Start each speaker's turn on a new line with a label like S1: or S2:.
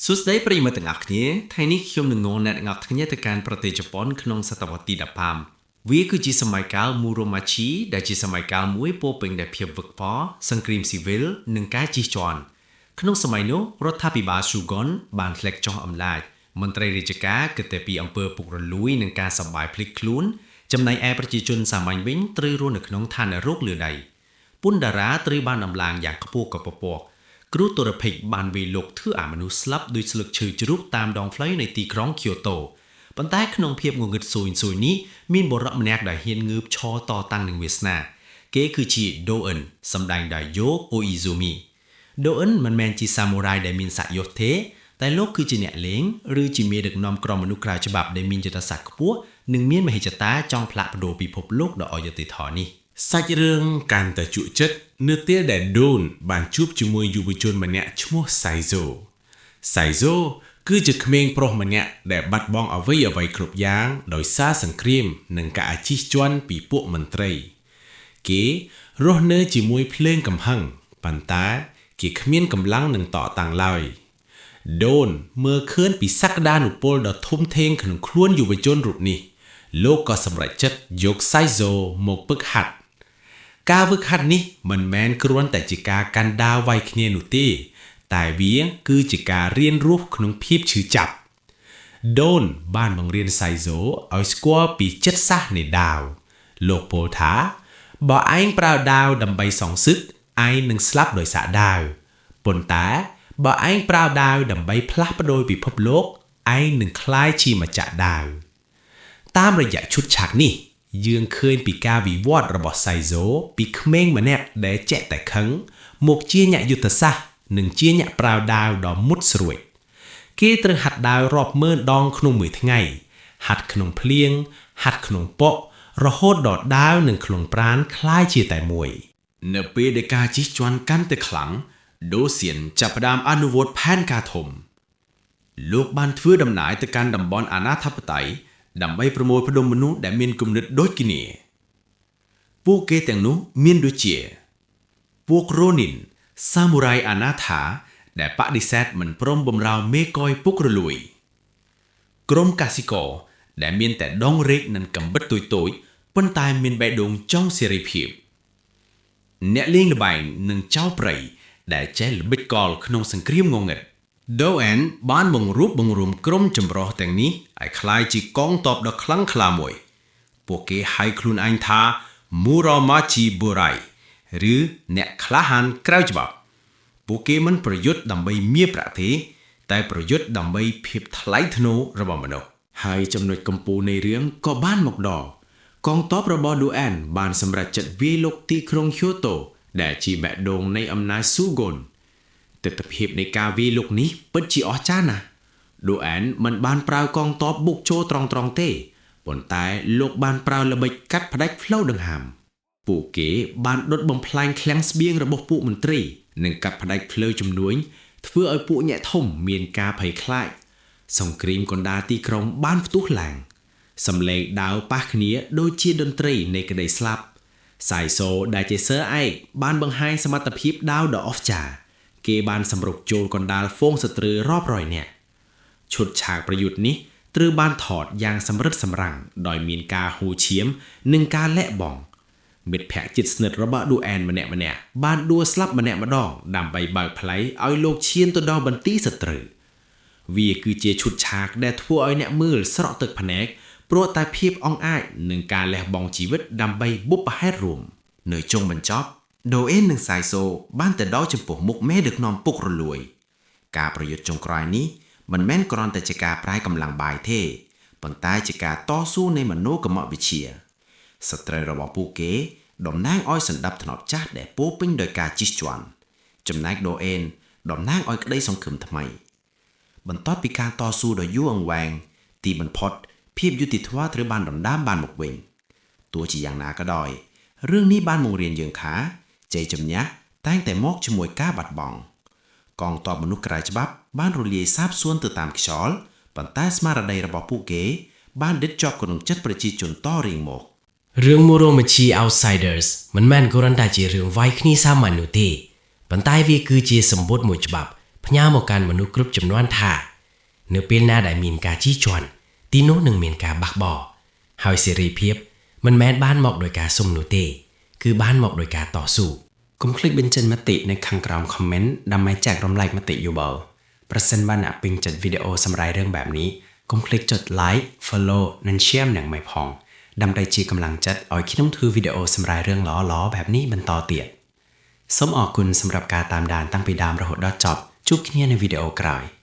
S1: សួស្តីប្រិយមិត្តទាំងអស់គ្នាថ្ងៃនេះខ្ញុំនឹងនាំអ្នកទាំងអស់គ្នាទៅកាន់ប្រទេសជប៉ុនក្នុងសតវត្សទី15វាគឺជាសម័យកាល Muromachi ដែលជាសម័យកាលមួយពោរពេញដោយភាពវឹកវរសង្គ្រាមស៊ីវិលនិងការជិះជាន់ក្នុងសម័យនោះរដ្ឋាភិបាល Shogun បានធ្លាក់ចុះអំណាចមន្ត្រីរាជការគិតតែពីអំពើពុករលួយនិងការសប្បាយភ្លេចខ្លួនចំណែកឯប្រជាជនសាមញ្ញវិញត្រូវរស់នៅក្នុងឋាននរកលើដីពន្ធដារាត្រូវបានដំឡើងយ៉ាងខ្ពស់កពពក គ្រូទុរភិក្សបានវាយលុកធ្វើឲ្យមនុស្សស្លាប់ដោយស្លឹកឈើជ្រូកតាមដងផ្លូវនៃទីក្រុងក្យូតូប៉ុន្តែក្នុងភាពងងឹតស៊យស៊យនេះមានបុរសម្នាក់ដែលហ៊ានងើបឈរតតាំងនឹងវាសនាគេគឺជាដូអិនសម្ដែងដោយយ៉ូអូអ៊ីហ្ស៊ូមីដូអិនមិនមែនជាសាមូរ៉ៃដែលមានស័ក្តិយុទ្ធទេតែលោកគឺជាអ្នកលេងឬជាមេដឹកនាំក្រុមមនុស្សក្រៅច្បាប់ដែលមានយុទ្ធសាស្ត្រខ្ពស់និងមានមហិច្ឆតាចង់ផ្លាស់ប្ដូរពិភពលោកដ៏អយុត្តិធម៌នេះ
S2: សាច់រឿងកាន់តែជក់ចិត្តនៅពេលដែលដូនបានជួបជាមួយយុវជនម្នាក់ឈ្មោះសៃហ្សូសៃហ្សូគឺជាក្មេងប្រុសម្នាក់ដែលបាត់បង់អ្វីអ្វីគ្រប់យ៉ាងដោយសារសង្គ្រាមនិងការជិះជាន់ពីពួកមន្ត្រី គេរស់នៅជាមួយភ្លើងកំហឹងប៉ុន្តែគេគ្មានកម្លាំងនឹងតតាំងឡើយដូនមើលឃើញពីសក្តានុពលដ៏ធំធេងក្នុងខ្លួនយុវជនរូបនេះ លោកក៏សម្រេចចិត្តយកសៃហ្សូមកពឹកហាត់ ការវឹកហាត់នេះមិនមែនគ្រាន់តែជាការកាន់ដាវវាយគ្នានោះទេ តែវាគឺជាការរៀនរស់ក្នុងភាពឈឺចាប់ដូនបានបង្រៀនសៃហ្សូឲ្យស្គាល់ពីចិត្តសាស្ត្រនៃដាវលោកពោលថាបើឯងប្រើដាវដើម្បីសងសឹកឯងនឹងស្លាប់ដោយសារដាវប៉ុន្តែបើឯងប្រើដាវដើម្បីផ្លាស់ប្ដូរពិភពលោកឯងនឹងក្លាយជាម្ចាស់ដាវ តាមរយៈឈុតឆាកនេះយើងឃើញពីការវិវត្តរបស់សៃហ្សូពីក្មេងម្នាក់ដែលចេះតែខឹងមកជាអ្នកយុទ្ធសាស្ត្រនិងជាអ្នកប្រាវដាវដ៏មុតស្រួចគេត្រូវហាត់ដាវរាប់ម៉ឺនដងក្នុងមួយថ្ងៃហាត់ក្នុងភ្លៀងហាត់ក្នុងពក់រហូតដល់ដាវនិងខ្លួនប្រាណក្លាយជាតែមួយ
S1: នៅពេលដែលការជិះជាន់កាន់តែខ្លាំងដូសៀនចាប់ផ្ដើមអនុវត្តផែនការធំ លោកបានធ្វើដំណើរទៅកាន់តំបន់អាណាធិបតេយ្យដើម្បីប្រមូលផ្ដុំមនុស្សដែលមានគំនិតដូចគ្នាពួកគេទាំងនោះមានដូចជា ពួករ៉ូនីនសាមូរ៉ៃអាណាថាដែលបដិសេធមិនព្រមបម្រើមេកយពុករលួយ ក្រុមកសិករដែលមានតែដងរែកនិងកាំបិតតូចៗប៉ុន្តែមានបេះដូងចង់សេរីភាព អ្នកលេងល្បែងនិងចៅព្រៃដែលចេះល្បិចកលក្នុងសង្គ្រាមងងឹតដូអែនបានបង្រួបបង្រួមក្រុមចម្រុះទាំងនេះឲ្យក្លាយជាកងទ័ពដ៏ខ្លាំងក្លាមួយ ពួកគេហៅខ្លួនឯងថា Muromachi Burai ឬអ្នកក្លាហានក្រៅច្បាប់ ពួកគេមិនប្រយុទ្ធដើម្បីមានប្រាក់ទេ តែប្រយុទ្ធដើម្បីភាពថ្លៃថ្នូររបស់មនុស្ស
S3: ហើយចំណុចកំពូលនៃរឿងក៏បានមកដល់កងទ័ពរបស់ឌូអែនបានសម្រេចចិត្តវាយលុកទីក្រុងហ៊្យូតូដែលជាបេះដូងនៃអំណាចស៊ូហ្គុនទិដ្ឋភាពនៃការវាយលុកនេះពិតជាអស្ចារ្យណាស់ឌូអែនមិនបានប្រើកងទ័ពបុកចូលត្រង់ៗទេប៉ុន្តែលោកបានប្រើល្បិចកាត់ផ្ដាច់ផ្លូវដង្ហើមពួកគេបានដុតបំផ្លាញឃ្លាំងស្បៀងរបស់ពួកមន្ត្រីនិងកាត់ផ្ដាច់ផ្លូវជំនួញធ្វើឲ្យពួកអ្នកធំមានការភ័យខ្លាច សង្គ្រាមកណ្ដាលទីក្រុងបានផ្ទុះឡើងសំឡេងដាវប៉ះគ្នាដូចជាតន្ត្រីនៃក្តីស្លាប់សាយសូដែលជាសើឯកបានបង្ហាញសមត្ថភាពដាវដ៏អស្ចារ្យគេបានសម្រុកចូលកណ្ដាលហ្វូងសត្រូវរាប់រយនាក់ឈុតឆាកប្រយុទ្ធនេះត្រូវបានថតយ៉ាងសម្រិតសម្រាំងដោយមានការហូរឈាមនិងការលាក់បង់មិត្តភក្តិជិតស្និទ្ធរបស់ឌូអែនម្នាក់ៗបានដួលស្លាប់ម្នាក់ម្ដងដើម្បីបើកផ្លូវឲ្យលោកឈានទៅដល់បន្ទាយសត្រូវ វាគឺជាឈុតឆាកដែលធ្វើឲ្យអ្នកមើលស្រក់ទឹកភ្នែកព្រោះតែភាពអង់អាចនិងការលះបង់ជីវិតដើម្បីបុព្វហេតុរួម
S4: នៅចុងបញ្ចប់ដូអេននិងសៃសូបានទៅដល់ចំពោះមុខមេដឹកនាំពុករលួយ ការប្រយុទ្ធចុងក្រោយនេះមិនមែនគ្រាន់តែជាការប្រែកម្លាំងបាយទេប៉ុន្តែជាការតស៊ូនៃមនោគមវិជ្ជាសត្រូវរបស់ពួកគេតំណាងឲ្យសន្តិភាពចាស់ដែលពោរពេញដោយការជិះជាន់ចំណែកដូអេនតំណាងឲ្យក្តីសង្ឃឹមថ្មី បន្ទាប់ពីការតស៊ូដ៏យូរអង្វែងទីបំផុតភាពយុត្តិធម៌ត្រូវបានដណ្ដើមបានមកវិញទោះជាយ៉ាងណាក៏ដោយរឿងនេះបានបង្រៀនយើងថាជ័យជំនះតែងតែមកជាមួយការបាត់បង់កងទ័ពមនុស្សក្រៅច្បាប់បានរលាយសាបសូន្យទៅតាមខ្យល់ប៉ុន្តែស្មារតីរបស់ពួកគេបានដិតជាប់ក្នុងចិត្តប្រជាជនតរៀងមក
S5: រឿង Muromachi Outsiders មិនមែនគ្រាន់តែជារឿងវាយគ្នាសាមញ្ញនោះទេប៉ុន្តែវាគឺជាសម្បត្តិមួយច្បាប់ ផ្ញើមកកាន់មនុស្សគ្រប់ចំនួនថា នៅពេលណាដែលមានការជិះជាន់ទីនោះនឹងមានការបះបោរហើយសេរីភាពមិនមែនបានមកដោយការសុំនោះទេ គឺបានមកដោយការតស៊ូ
S6: កុំភ្លេចបញ្ចេញមតិនៅខាងក្រោម comment ដើម្បីចែករំលែកមតិយោបល់ប្រសិនបើអ្នកពេញចិត្តវីដេអូសម្រាយរឿងបែបនេះកុំភ្លេចចុច like follow និង share ម្នាក់មួយផងដើម្បីជាកម្លាំងចិត្តឲ្យខ្ញុំធ្វើវីដេអូសម្រាយរឿងល្អៗបែបនេះបន្តទៀតសូមអរគុណសម្រាប់ការតាមដានតាំងពីដើមរហូតដល់ចប់ជួបគ្នានៅវីដេអូក្រោយ។